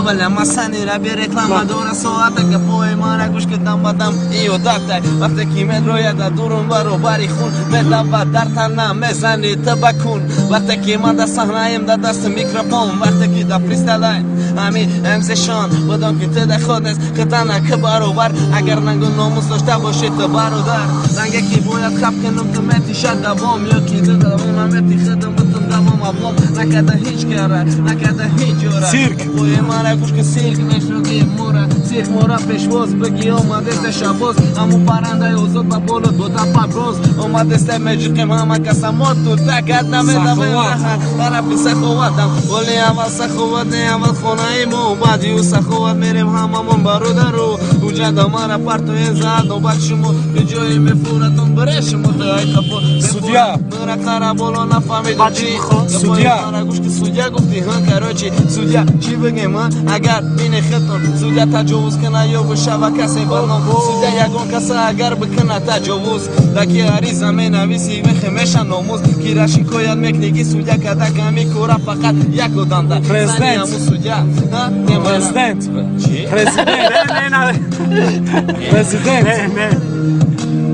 Валя масанира бе реклама дора соата гапои мара гӯш кардам бадам иёдатай. Вақте ки медрояд дар дурун баробари хун медава дар тана мезани ту ба кун. Вақте ки ман дар саҳнаем дар дасти микрофон, вақте ки дар фристайлай ҳами МС Шон, бидон ки ту дар худ нест хитана ки баробар. Агар нангу номус дошта бошӣ ту бародар, ранге ки бояд хаб кунам ту метиша давом, ё ки ту давом намети худам бутун давом аблом накарда ҳеҷ кара накарда ҳеҷ ҷора. Сирк. Гапои мара гӯш ки сирк мешуди мора сирк мора пешвоз бигӣ омадеста шабоз ҳамун паррандаи озод ба боло дода парвоз омадеста меҷиқем ҳама каса мо ту такат намедавем тарафи саховатам вале аввал саховат не аввал хонаи мо баъди ӯ саховат мерем ҳамамон бародару уҷада мара партоен зад нобат шумо ҷое мефуратон бире шумо таи қафо. Судья. Мара қара боло нафаҳмидам чи. Судья. Мара гӯш ки судья гуфти ҳа, короче, судья чӣ бигем ҳа? Агар бине хитон судья таҷовуз кина ё бишава касе ба ном судья ягон каса агар бикина таҷовуз даки ариза менависи мехе меша номуз кира шикоят мекунӣ ки судья када ками кора фақат як одамда. Президент. Зани ҳамун судья ҳа? Не, Президент. Чӣ? Президент. Не, не, Президент. не, не.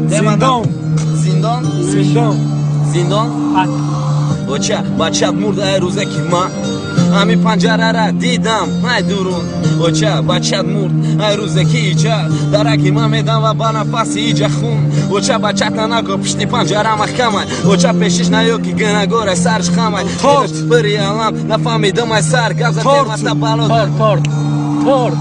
Зиндон. Зиндон. Зиндон. Зиндон. Оча бачат мурд ай рӯзе ки ман ҳами панҷарара дидам ай дурун. Оча бачат мурд ай рӯзе ки иҷа дараки ман медам ва ба нафаси иҷа хун. Оча бачата наго пишти панҷара маҳкамай. Оча пешиш наё ки гунагора сарш хамай. Торт. Бири алам нафаҳмидам ай сар гап Торт. задемата бало. Торт, торт, торт.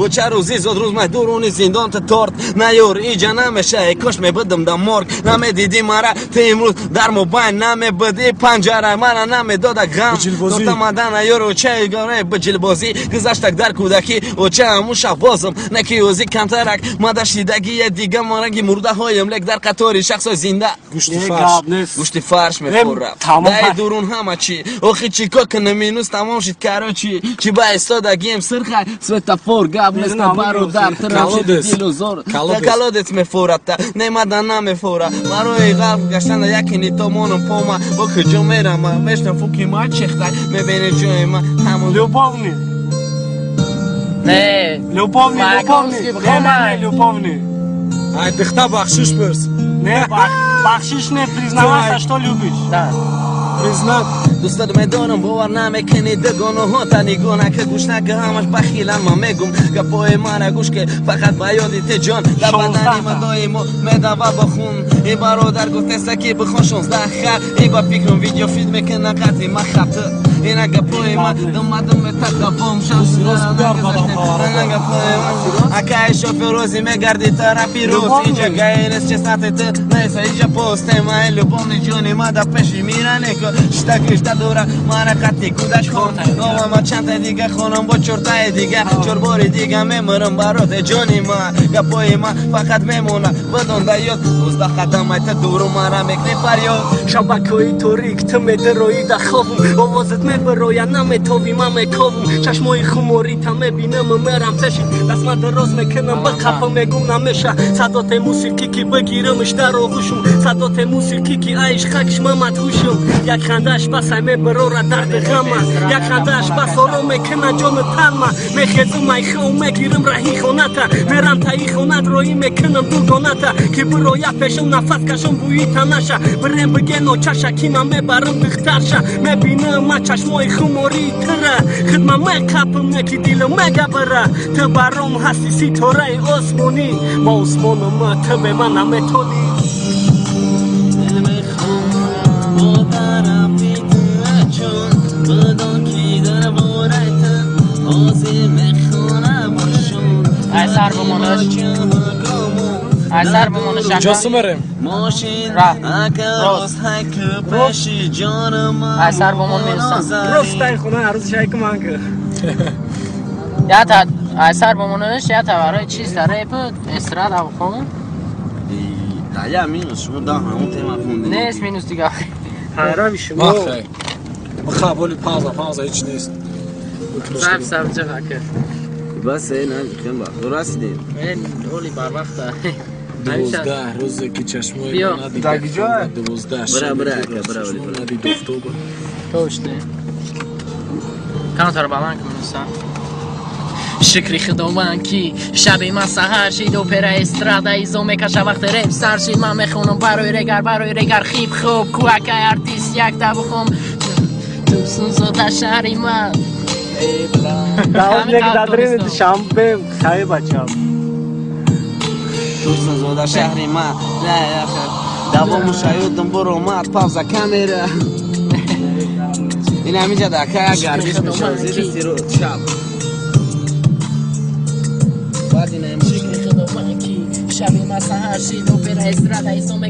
Оча рӯзи зодрӯз майдуруни зиндон та торт наёр иҷа намеша. Э кош мебудам да морг намедидӣ мара ту имрӯз дар мобайн намебуди панҷара мара намедода ғам. Биҷилбозӣ. Торта мада наёр очаи гораи биҷилбозӣ гузаштак дар кӯдакӣ оча ҳамун шабозам неки ӯзи камтарак мада шидагие дига мараги мурдаҳоем лек дар қатори шахсои зинда. Гӯшти Не, фарш. гап нест. Гӯшти фарш мефурам. Тамом. Дай дурун ҳама чӣ охи чӣ ко кунам минус тамом шид, короче, чӣ ба истодагием сирхай светофор гап нест. Медонам, бародар Колодец. дилу зор. Колодец. Колодец мефурата немада намефура барои ғарқ гаштана яки нитомонам пома бо куҷо мерама мешна фуки ма чехтай мебини ҷои ма ҳамон. Любовный. Не. Любовный, любовный. Маяковский Не, не, бихонай. не, любовный. Ай дихта бахшиш пурс. Не, бахшиш не, признавайся, что любишь. Да. Признат. Дӯстат медорам бовар намекунӣ дугонаҳота нигоҳ нака гӯш нака ҳамаш бахилан ман мегум гапои мара гӯш ки фақат ба ёди ти ҷон дар бадани ма доимо медава ба хун. И бародар гуфтеста ки бихон 16 хар и ба фикрам видеофилм мекунам қатъи ма хабта ина гапои ма думадум мета давом. Акаи шофер рӯзи мегарди тарафи рӯз иҷа гаи нест честнати ту нест иҷа постема любовный ҷони ма да пеши миранеко шта гишта дора мара қатъи кӯдакон номама чанда дига хонам бо чортаи дига чорбори дига мемирам бароде ҷони ма гапои ма фақат мемона бидон да ёд 19 қадам айта дуру мара мекунӣ фарёд. Шабакҳои торик ту медароӣ да хобум овозат мебароя наметовӣ ман мековум чашмои хуморита мебинам мерам пеши дастма дароз мекунам ба қапа мегум намеша садоте мусиқӣ ки бигирамш дар оғӯшум садоте мусиқӣ ки айш хакш ма мадҳушум як хандааш басай мебарора дарди ғама як хандааш бас ором мекуна ҷону танма мехезум айхом мегирам раҳи хоната мерам таи хонат роӣ мекунам дугоната ки бироя пешум нафас кашом бӯи танаша бирем бигено чаша ки ман мебарам духтарша мебинам ма чашмои хумории тира хидма меқапам неки дилам мегабара ту баром ҳасти ситораи осмонӣ ба осмонам ту бе ман наметонӣ. Дил мехоҳам бо тарафи ту ҷон бидон ки дар бораи ту ҳозир мехонам бошон. Ай сар бимонаш. Ай сар бимонаш. Куҷо сумерем? Мошин Ра. ака Рост. рост ҳайки пеши ҷонам. Ай сар бимон мерасам. Рост тай хона арӯзи шайку манка. Я та ай сар бимонаш я та барои чиз дар реп эстрада бихон. Я минус шумо да ҳамон тема хонди. Нест минус дига. Ҳайрави шумо. Махай. Маха боли пауза, пауза ҳеч нест. Саб саб ҷака. Бас э на хем ба расидем. Мен оли барвақта. 12 рӯзе ки чашмои Биё. ман надид. Дар куҷо? 12 Бра, бра, шаби ака, бра, чашмон бра. надид офтоба. Точно. Камтар баланд кун минуса. Шукри худованд, ки шаби ман саҳар шид, опера эстрада изо мекаша. Вақте реп сар шид, ман мехонам барои регар, барои регар хип хоп куакай артист якта бухом. Турсунзода, шаҳри ман. Давом як дадрини Душанбе, хай бачам. Турсунзода, шаҳри ман. Давому шаёдам буромад, пауза, камера. Ин ҳаминҷа дака як гардиш мешавад зери сирот чап. Баъд ина Шукри худованд, ки шаби ман саҳар шид, опера эстрада изо мекаша.